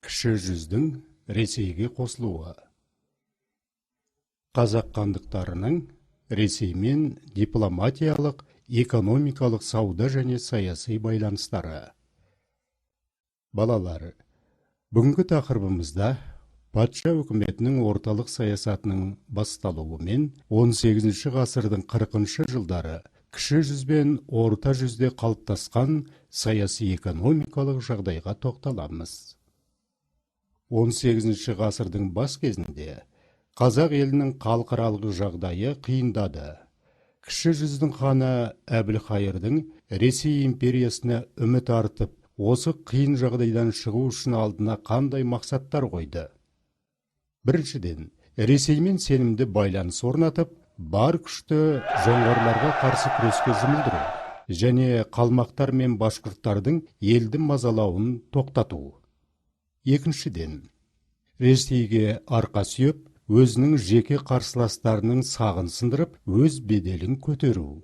Кіші жүздің Ресейге қосылуы. Қазақ хандықтарының Ресеймен дипломатиялық, экономикалық, сауда және саяси байланыстары. Балалар, бүгінгі тақырыбымызда патша үкіметінің орталық саясатының басталуымен 18 ғасырдың 40 жылдары Кіші жүз бен Орта жүзде қалыптасқан саяси экономикалық жағдайға тоқталамыз. 18 ғасырдың бас кезінде қазақ елінің халықаралық жағдайы қиындады. Кіші жүздің ханы Әбілхайырдың Ресей империясына үміт артып, осы қиын жағдайдан шығу үшін алдына қандай мақсаттар қойды? Біріншіден, Ресеймен сенімді байланыс орнатып, бар күшті жоңғарларға қарсы күреске жұмылдыру және қалмақтар мен башқұрттардың елді мазалауын тоқтату. Екіншіден, Ресейге арқа сүйеп, өзінің жеке қарсыластарының сағын сындырып, өз беделін көтеру.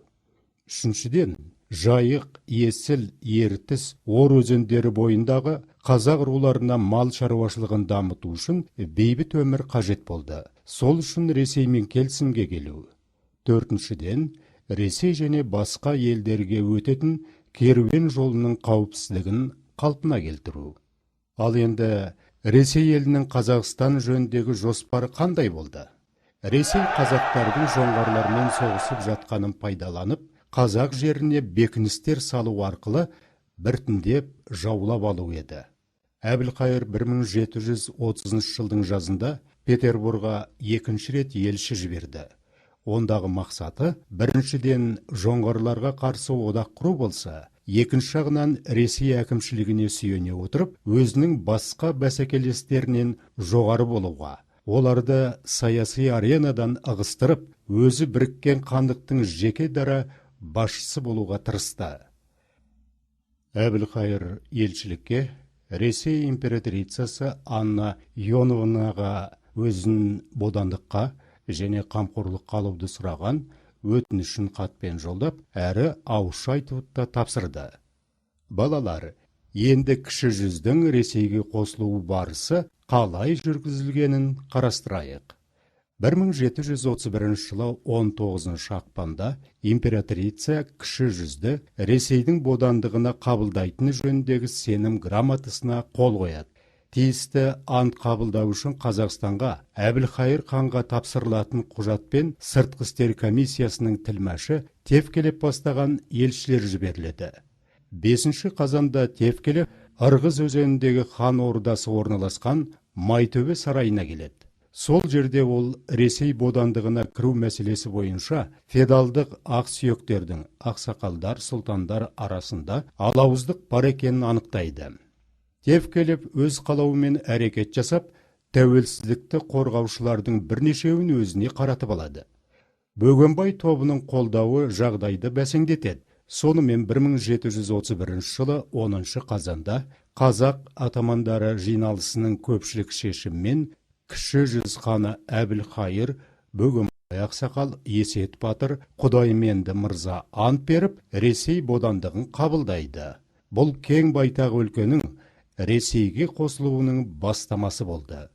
Үшіншіден, Жайық, Есіл, Ертіс, Ор өзендері бойындағы қазақ руларына мал шаруашылығын дамыту үшін бейбіт өмір қажет болды. Сол үшін Ресеймен келісімге келу. Төртіншіден, Ресей және басқа елдерге өтетін керуен жолының қауіпсіздігін қалпына келтіру. Ал енді Ресей елінің Қазақстан жөніндегі жоспары қандай болды? Ресей қазақтардың жоңғарлармен соғысып жатқанын пайдаланып, қазақ жеріне бекіністер салу арқылы біртіндеп жаулап алу еді. Әбілқайыр 1730 жылдың жазында Петербурға екінші рет елші жіберді. Ондағы мақсаты біріншіден жоңғарларға қарсы одақ құру болса, екінші жағынан Ресей әкімшілігіне сүйене отырып, өзінің басқа бәсекелестерінен жоғары болуға, оларды саяси аренадан ығыстырып, өзі біріккен хандықтың жеке дара басшысы болуға тырысты. Әбілқайыр елшілікке Ресей императрицасы Анна Иоанновнаға өзін бодандыққа және қамқорлыққа алуды сұраған өтінішін хатпен жолдап, әрі ауызша айтуды да тапсырды. Балалар, енді Кіші жүздің Ресейге қосылуы барысы қалай жүргізілгенін қарастырайық. 1731 жылы 19 ақпанда императрица Кіші жүзді Ресейдің бодандығына қабылдайтыны жөніндегі сенім грамотасына қол қояды. Тиісті ант қабылдау үшін Қазақстанға Әбілхайыр ханға тапсырылатын құжатпен сыртқы істер комиссиясының тілмәші Тевкелев бастаған елшілер жіберіледі. 5 қазанда Тевкелев Ырғыз өзеніндегі хан ордасы орналасқан Майтөбе сарайына келеді. Сол жерде ол Ресей бодандығына кіру мәселесі бойынша феодалдық ақсүйектердің, ақсақалдар, сұлтандар арасында алауыздық бар екенін анықтайды. Тевкелев өз қалауымен әрекет жасап, тәуелсіздікті қорғаушылардың бірнешеуін өзіне қаратып алады. Бөгенбай тобының қолдауы жағдайды бәсеңдетеді. Сонымен 1731 жылы 10 қазанда қазақ атамандары жиналысының көпшілік шешімімен Кіші жүз ханы Әбілхайыр, Бөгенбай ақсақал, Есет батыр, Құдайменді мырза ант беріп, Ресей бодандығын қабылдайды. Бұл кең байтақ өлкенің Ресейге қосылуының бастамасы болды.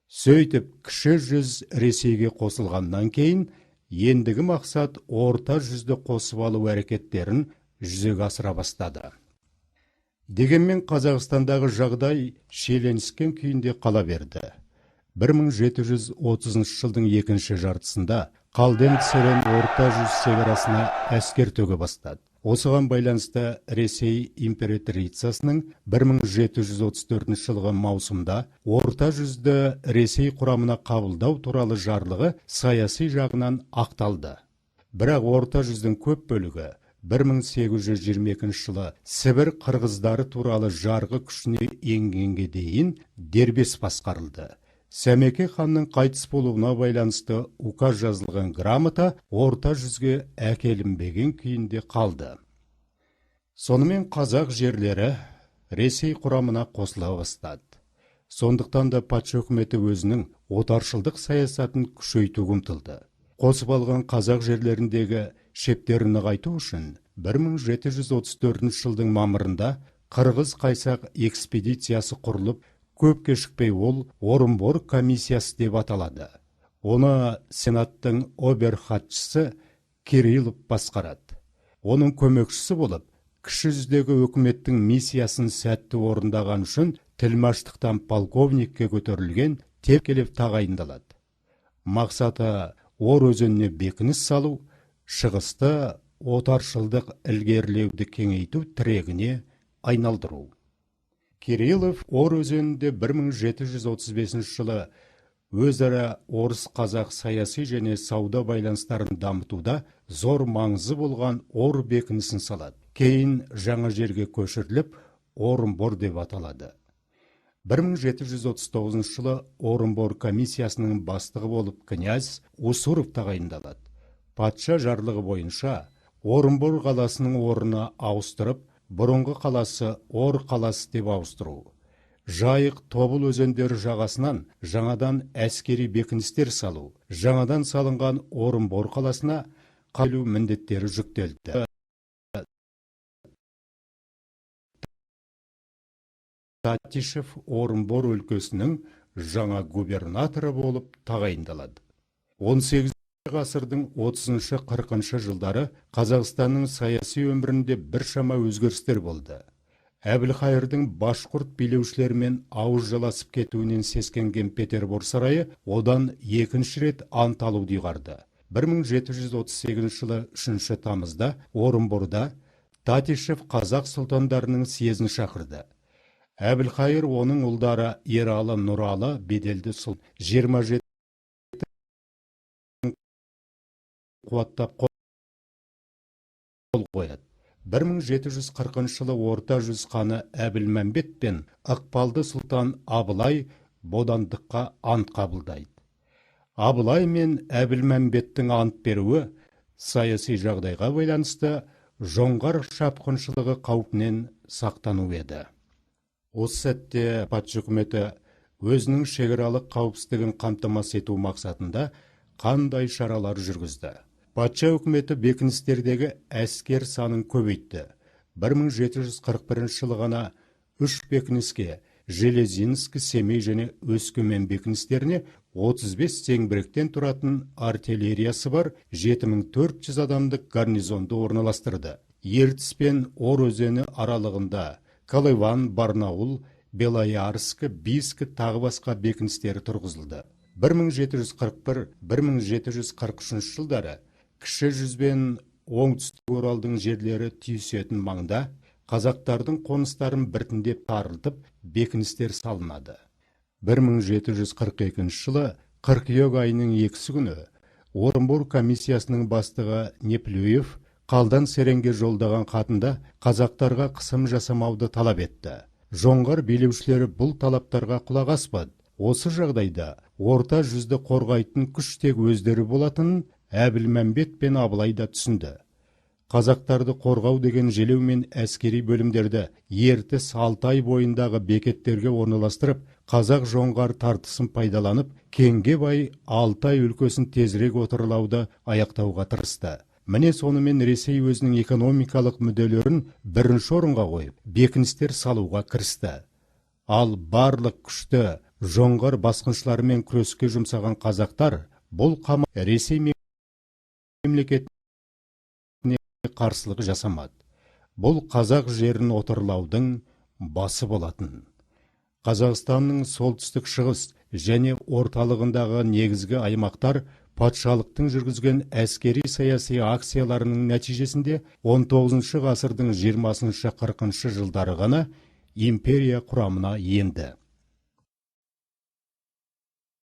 Сөйтіп, Кіші жүз Ресейге қосылғаннан кейін ендігі мақсат Орта жүзді қосып алу әрекеттерін жүзеге асыра бастады. Дегенмен Қазақстандағы жағдай шиеленіскен күйінде қала берді. 1730 жылдың екінші жартысында Қалден Серен Орта жүз шекарасына әскер төге бастады. Осыған байланысты Ресей императрицасының 1734 жылғы маусымда Орта жүзді Ресей құрамына қабылдау туралы жарлығы саяси жағынан ақталды. Бірақ Орта жүздің көп бөлігі 1822 жылы Сібір қырғыздары туралы жарғы күшіне енгенге дейін дербес басқарылды. Сәмеке ханның қайтыс болуына байланысты указ жазылған грамота Орта жүзге әкелінбеген күйінде қалды. Сонымен қазақ жерлері Ресей құрамына қосыла бастады. Сондықтан да патша үкіметі өзінің отаршылдық саясатын күшейтуге ұмтылды. Қосып алған қазақ жерлеріндегі шептерін нығайту үшін 1734 жылдың мамырында Қырғыз-Қайсақ экспедициясы құрылып, Көп кешікпей ол Орынбор комиссиясы деп аталады. Оны сенаттың обер-хатшысы Кириллов басқарады. Оның көмекшісі болып, Кіші жүздегі өкіметтің миссиясын сәтті орындаған үшін тілмаштықтан полковникке көтерілген Тевкелев тағайындалады. Мақсаты Ор өзеніне бекініс салу, шығысты отаршылдық ілгерілеуді кеңейту тірегіне айналдыру. Кириллов Ор өзенінде 1735 жылы өзара орыс-қазақ саяси және сауда байланыстарын дамытуда зор маңызы болған Ор бекінісін салады. Кейін жаңа жерге көшіріліп, Орынбор деп аталады. 1739 жылы Орынбор комиссиясының бастығы болып князь Усуров тағайындалады. Патша жарлығы бойынша Орынбор қаласының орнына ауыстырып, бұрынғы қаласы Ор қаласы деп ауыстыру. Жайық Тобыл өзендері жағасынан жаңадан әскери бекіністер салу, жаңадан салынған Орынбор қаласына қалу міндеттері жүктелді. Татишев Орынбор өлкесінің жаңа губернаторы болып тағайындалады. 18 ғасырдың 30-40 жылдары Қазақстанның саяси өмірінде біршама өзгерістер болды. Әбілқайырдың башқұрт билеушілерімен ауыз жаласып кетуінен сескенген Петербор сарайы одан екінші рет ант алуды ұйғарды. 1738 жылы 3 тамызда Орынборда Татишев қазақ сұлтандарының съезін шақырды. Әбілқайыр оның ұлдары Ералы, Нұралы беделді сұлтан 27 қуаттап қол қояды. 1740 жылы Орта жүз ханы Әбілмәмбет пен ықпалды сұлтан Абылай бодандыққа ант қабылдайды. Абылай мен Әбілмәмбеттің ант беруі саяси жағдайға байланысты жоңғар шапқыншылығы қаупінен сақтану еді. Осы сәтте патша үкіметі өзінің шекаралық қауіпсіздігін қамтамасыз ету мақсатында қандай шаралар жүргізді? Патша үкіметі бекіністердегі әскер санын көбейтті. 1741 жылы ғана 3 бекініске Железинск, Семей және Өскемен бекіністеріне 35 зеңбіректен тұратын артиллериясы бар 7400 адамдық гарнизонды орналастырды. Ертіс пен Ор өзені аралығында Колыван, Барнаул, Белоярск, Бийск тағы басқа бекіністері тұрғызылды. 1741-1743 жылдары Кіші жүз бен Оңтүстік Оралдың жерлері түйісетін маңда қазақтардың қоныстарын біртіндеп тарылтып, бекіністер салынады. 1742 жылы қыркүйек айының 2 күні Орынбор комиссиясының бастығы Неплюев Қалдан Серенге жолдаған хатында қазақтарға қысым жасамауды талап етті. Жоңғар билеушілері бұл талаптарға құлақ аспады. Осы жағдайда Орта жүзді қорғайтын күш тек өздері болатынын Әбілмәмбет пен Абылай да түсінді. Қазақтарды қорғау деген желеумен әскери бөлімдерді Ертіс Алтай бойындағы бекеттерге орналастырып, қазақ жоңғар тартысын пайдаланып, Кеңгебай Алтай өлкесін тезірек отарлауды аяқтауға тырысты. Міне сонымен Ресей өзінің экономикалық мүдделерін бірінші орынға қойып, бекіністер салуға кірісті. Ал барлық күшті жоңғар басқыншыларымен күреске жұмсаған қазақтар бұл Ресей мемлекетіне қарсылық жасамады. Бұл қазақ жерін отарлаудың басы болатын. Қазақстанның солтүстік шығыс және орталығындағы негізгі аймақтар патшалықтың жүргізген әскери саяси акцияларының нәтижесінде 19 ғасырдың 20-40 жылдары ғана империя құрамына енді.